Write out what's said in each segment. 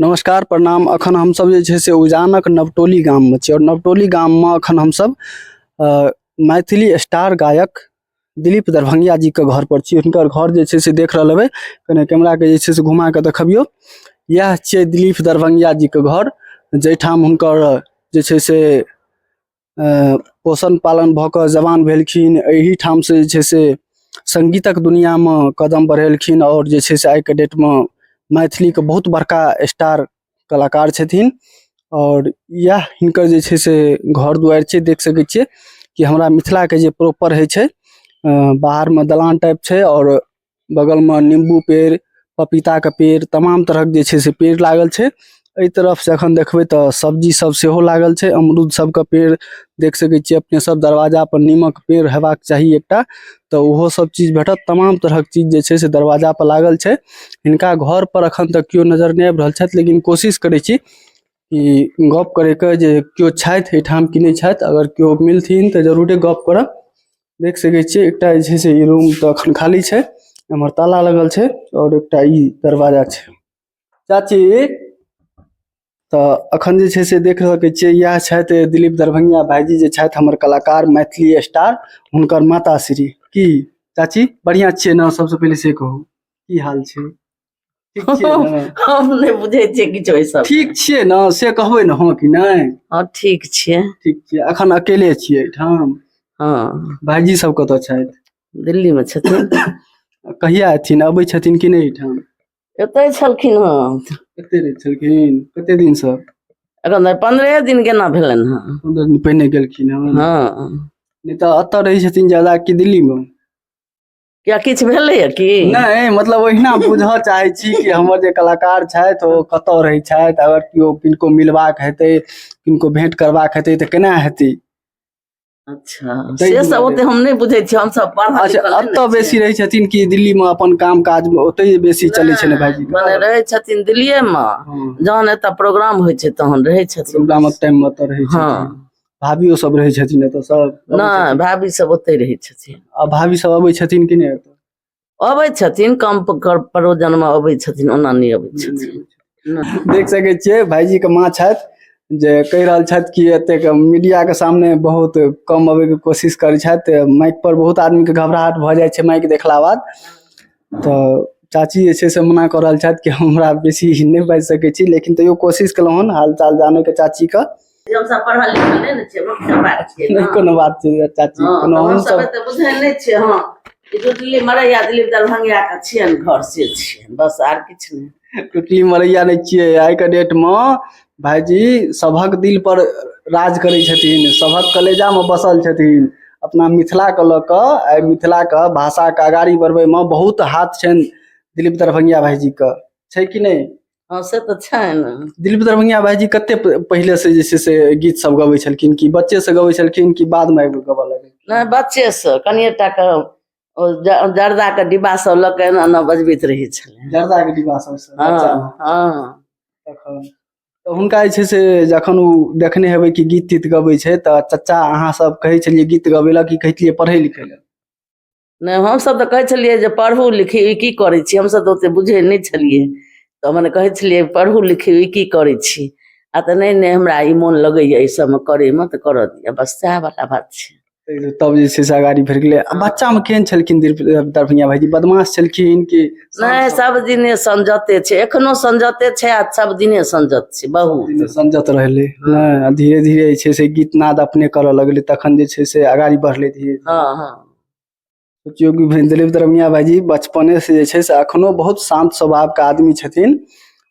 नमस्कार प्रणाम। अखन हमसब जे छै से उजानक नवटोली गाममे छी आओर नवटोली गाममे अखन हमसब मैथिली स्टार गायक दिलीप दरभंगिया जीके घर पर छी। हुनकर घर जे छै से देख रहल हेबै, कने कैमराके जे छै से घुमा कऽ देखबियौ। इएह छियै दिलीप दरभंगिया जीके घर, जाहिठाम हुनकर जे छै से पोषण पालन भऽ कऽ जवान भेलखिन। एहिठामसँ जे छै से सङ्गीतक दुनिआँमे कदम बढ़ेलखिन आओर जे छै से आइके डेटमे मैथिलीके बहुत बड़का स्टार कलाकार छथिन। आओर इएह हिनकर जे छै से घर दुआरि छै। देख सकै छियै कि हमरा मिथिलाके जे प्रॉपर होइ छै, बाहरमे दलान टाइप छै आओर बगलमे नींबू पेड़, पपीताके पेड़, तमाम तरहक जे छै से पेड़ लागल छै। एहि तरफसँ एखन देखबै तऽ सब्जी सब सेहो लागल छै, अमरूद सबके पेड़ देख सकै छियै अपने सब। दरवाजा पर नीमक पेड़ हेबाक चाही एकटा, तऽ ओहो सब चीज भेटत। तमाम तरहक चीज जे छै से दरवाजा पर लागल छै। हिनका घर पर एखन तक केओ नजर नहि आबि रहल छथि, लेकिन कोशिश करै छी कि गप करैके जे केओ छथि एहिठाम कि नहि छथि। अगर केओ मिलथिन तऽ जरूरे गप करब। देख सकै छियै एकटा जे छै से ई रूम तऽ अखन खाली छै, एम्हर ताला लगल छै आओर एकटा ई दरवाजा छै। चाची, तऽ अखन जे छै से देख सकै छियै इएह छथि दिलीप दरभंगिया भाईजी जे छथि हमर कलाकार मैथिली स्टार, हुनकर माता श्री। की चाची, बढ़िआँ छियै ने? सबसँ पहिले से कहू, की हाल छै? ठीक छियै ने? हम नहि बुझै छियै किछु ओहि सब। ठीक छियै ने से कहबै ने, हँ कि नहि? हँ, ठीक छियै। ठीक छियै। अखन अकेले छियै एहिठाम? हँ। भाईजी सब कतऽ छथि? दिल्ली मे छथिन। कहिया एथिन? अबै छथिन कि नहि एहिठाम? एतै छलखिन हँ। कते रहै छलखिन? कते दिनसँ? एखन तऽ 15 दिन केना भेलनि हँ। 15 दिन पहिने गेलखिन हँ? हँ। नहि तऽ एतऽ रहै छथिन ज्यादा कि दिल्लीमे? किया, किछु भेलैया की? नहि, मतलब ओहिना बुझऽ चाहै छी कि हमर जे कलाकार छथि ओ कतऽ रहै छथि। अगर केओ किनको मिलबाक हेतै, किनको भेंट करबाक हेतै तऽ केना हेतै? अच्छा, ताहि से सब दुआरे। ओते हम नहि बुझै छियै, हमसब पढ़ल अच्छा, लिखल नहि ने एतऽ बेसी छियै। रहै छथिन कि दिल्लीमे? अपन काम काज ओतै बेसी चलै छै ने भाईजी? मने रहै छथिन दिल्लीए मे, जहन एतऽ प्रोग्राम होइ छै तहन रहै छथिन। प्रोग्रामक टाइम मे ओतऽ रहै हँ। छथिन। भाभियो सब रहै छथिन एतऽ सब अबै नहि, छथिन? भाभी सब ओतै रहै छथिन। आ भाभी सब अबै छथिन कि नहि एतऽ? अबै छथिन, कम परोजन मे अबै छथिन, ओना नहि अबै छथिन। देख सकै छियै भाईजी के माँ छथि जे कहि रहल छथि कि एतेक मीडिया के सामने बहुत कम अबै के कोशिश करै छथि। माइक पर बहुत आदमी के घबराहट भऽ जाइ छै माइक देखला बाद, तऽ चाची जे छै से मना कऽ रहल छथि कि हमरा बेसी नहि बाजि सकै छी, लेकिन तैयो कोशिश केलहुँ हन हाल चाल जानै के चाची के। हमसब पढ़ल लिखल नहि ने छियै, मुख्य बात छियै नहि ने। कोनो बात छै चाची। हँ, कोनो तऽ हमसब हमसब एते बुझै नहि छियै। हँ, ई टुटली मरैया दिलीप दरभंगिया के छियनि घर, से छियनि, बस आर किछु नहि। टुटली मरैया नहि छियै। आइके डेटमे भाईजी सभक दिल पर राज करै छथिन, सभक कलेजामे बसल छथिन। अपना मिथिलाके लऽ कऽ आइ मिथिलाके भाषाके अगाड़ी बढ़बैमे बहुत हाथ छनि दिलीप दरभंगिया भाईजीके, छै कि नहि? हँ, से तऽ छनि। दिलीप दरभंगिया भाईजी कते पहिले से जे छै से गीत सब गबै छलखिन? कि बच्चे से गबै छलखिन कि बादमे आबि कऽ गबऽ लगलखिन? नहि, बच्चे से कनिए टा के ओ जर्दा के डिब्बा सब लऽ के एना एना बजबैत रहै छलै। जर्दा के डिब्बा सब से? हँ। बच्चामे? हँ। तखन तऽ हुनका जे छै से जखन ओ देखने हेबै कि गीत तीत गबै छै, तऽ चचा अहाँ सब कहै छलियै गीत गबै लए कि कहै छलियै पढ़ै लिखै लए? नहि, हमसब तऽ कहै छलियै जे पढ़ू लिखी, ई की करै छी। हमसब तऽ ओते बुझै नहि छलियै, तऽ मने कहै छलियै पढ़ू लिखी, ई की करै छी। आ तऽ नहि नहि, हमरा ई मोन लगैया ई सबमे करैमे, तऽ करऽ दिअ, बस सएह बला बात छै। तब जे छै से अगाड़ी भरि गेलै। आ बच्चामे केहन छलखिन दरभंगिया भाईजी? बदमाश छलखिन कि? नहि, सब दिने संजते छै, एखनो संजते छै आ सब दिने संजत छै बहुत। संजत रहलै नहि? आ धीरे धीरे जे छै से गीत नाद अपने करऽ लगलै, तखन जे छै से अगाड़ी बढ़लै धीरे धीरे। हँ हँ। सोचियौ कि दिलीप दरभंगिया भाईजी बचपने से जे छै से अखनो बहुत शान्त स्वभावके आदमी छथिन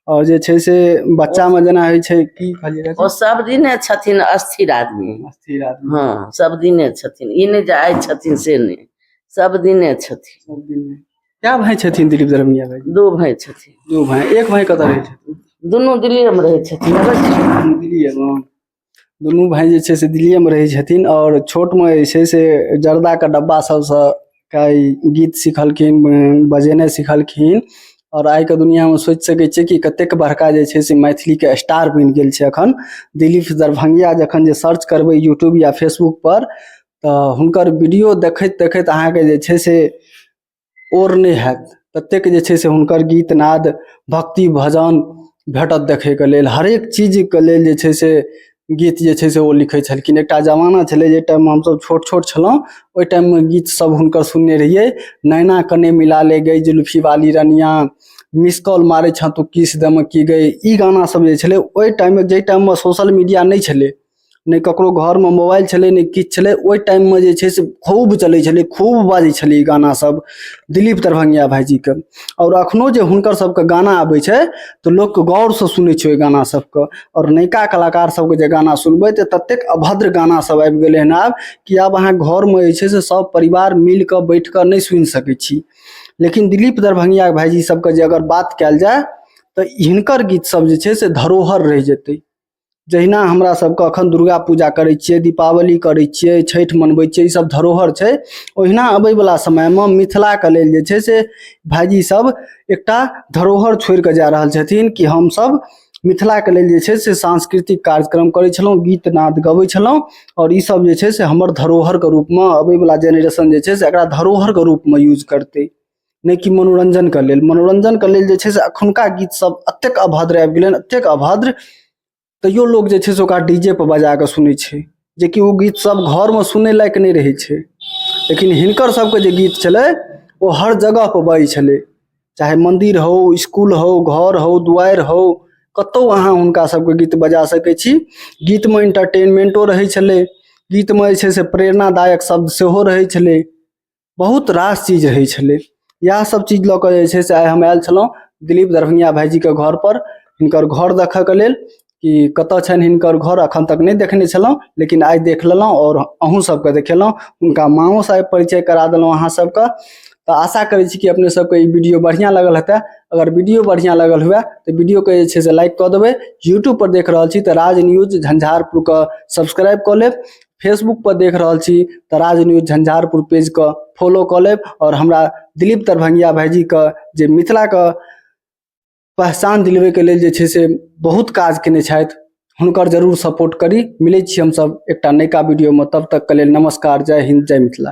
आओर जे छै से बच्चामे जेना होइ छै, की कहलियै? ओ सब दिने छथिन अस्थिर आदमी। अस्थिर आदमी। हँ, सब दिने छथिन, ई नहि जे आइ छथिन से नहि, सब दिने छथिन। सब दिने। क्या भाई छथिन दिलीप दरभंगिया भाई? दू भाय छथिन। दू भाई। एक भाई कतऽ रहै छथिन? दुनू दिल्लीए मे रहै छथिन। दिल्लीए मे। दुनू भाय जे छै से दिल्लीएमे रहै छथिन। आओर छोटमे जे छै से जर्दाके डब्बा सबसँ गीत सिखलखिन, बजेनाइ सिखलखिन आओर आइके दुनिआँमे सोचि सकै छियै कि कतेक बड़का जे छै से मैथिलीके स्टार बनि गेल छै एखन दिलीप दरभंगिया। जखन जे सर्च करबै यूट्यूब या फेसबुकपर तऽ हुनकर वीडियो देखैत देखैत अहाँके जे छै से ओर नहि हैत, ततेक जे छै से हुनकर गीत नाद, भक्ति, भजन भेटत देखैके लेल। हरेक चीजके लेल जे छै से गीत जे छै से ओ लिखै छलखिन। एकटा जमाना छलै जाहि टाइममे हमसब छोट छोट छलहुँ, ओहि टाइममे गीत सब हुनकर सुनने रहियै। नैना कने मिला ले गई जुल्फी वाली रनिया, मिस कॉल मारै छँ तू किस दमे की गई, ई गाना सब जे छलै ओहि टाइममे, जाहि टाइममे सोशल मीडिया नहि छलै, नहि ककरो घरमे मोबाइल छलै, नहि किछु छलै, ओहि टाइममे जे छै से खूब चलै छलै, खूब बाजै छलै ई गाना सब दिलीप दरभंगिया भायजीके। आओर अखनो जे हुनकर सबके गाना आबै छै तऽ लोक गौरसँ सुनै छै ओहि गाना सबके। आओर नयका कलाकार सबके जे गाना सुनबै तऽ ततेक अभद्र गाना सब आबि गेलै हन आब कि आब अहाँ घरमे जे छै से सब परिवार मिल कऽ बैठ कऽ नहि सुनि सकै छी। लेकिन दिलीप दरभंगिया भायजी सबके जे अगर बात कयल जाय तऽ हिनकर गीत सब जे छै से धरोहर रहि जेतै। जहिना हमरा सबके अखन दुर्गा पूजा करै छियै, दीपावली करै छियै, छठि मनबै छियै, ई सब धरोहर छै, ओहिना अबै वला समयमे मिथिलाके लेल जे छै से भायजी सब एकटा धरोहर छोड़ि कऽ जा रहल छथिन कि हमसब मिथिलाके लेल जे छै से सांस्कृतिक कार्यक्रम करै छलहुँ, गीत नाद गबै छलहुँ आओर ई सब जे छै से हमर धरोहरके रूपमे अबै वला जेनरेशन जे छै से एकरा धरोहरके रूपमे यूज करतै, नहि कि मनोरञ्जनके लेल। मनोरञ्जनके लेल जे छै से अखुनका गीत सब एतेक अभद्र आबि गेलै हन, एतेक अभद्र, तैयो लोक जे छै से ओकरा डी जे पर बजा कऽ सुनै छै, जेकि ओ गीत सब घरमे सुनै लायक नहि रहै छै। लेकिन हिनकर सबके जे गीत छलै ओ हर जगह पर बजै छलै, चाहे मन्दिर हो, इसकुल हो, घर हो, दुआरि हो, कतौ अहाँ हुनका सबके गीत बजा सकै छी। गीतमे इंटरटेनमेंटो रहै छलै, गीतमे जे छै से प्रेरणादायक शब्द सेहो रहै छलै, बहुत रास चीज होइ छलै। इएह सब चीज लऽ कऽ जे छै से आइ हम आयल छलहुँ दिलीप दरभंगिया भायजीके घर पर, हिनकर घर देखऽके लेल कि कतऽ छनि हिनकर घर, अखन तक नहि देखने छलहुँ लेकिन आइ देख लेलहुँ आओर अहूँ सबके देखेलहुँ। हुनका माँओ सँ परिचय करा देलहुँ अहाँ सबके। तऽ आशा करै छी कि अपने सबके ई वीडियो बढ़िआँ लागल हेतै। अगर वीडियो बढ़िआँ लागल हुए तऽ वीडियोके जे छै से लाइक कऽ देबै। यूट्यूब पर देख रहल छी तऽ राज न्यूज झंझारपुरके सब्सक्राइब कऽ लेब। फेसबुक पर देख रहल छी तऽ राज न्यूज झंझारपुर पेजके फॉलो कऽ लेब। आओर हमरा दिलीप दरभंगिया भायजीके जे मिथिलाके पहचान दिलबैके लेल जे छै से बहुत काज केने छथि, हुनकर जरूर सपोर्ट करी। मिलै छी हमसब एकटा नयका वीडियोमे, तब तकके लेल नमस्कार, जय हिन्द, जय मिथिला।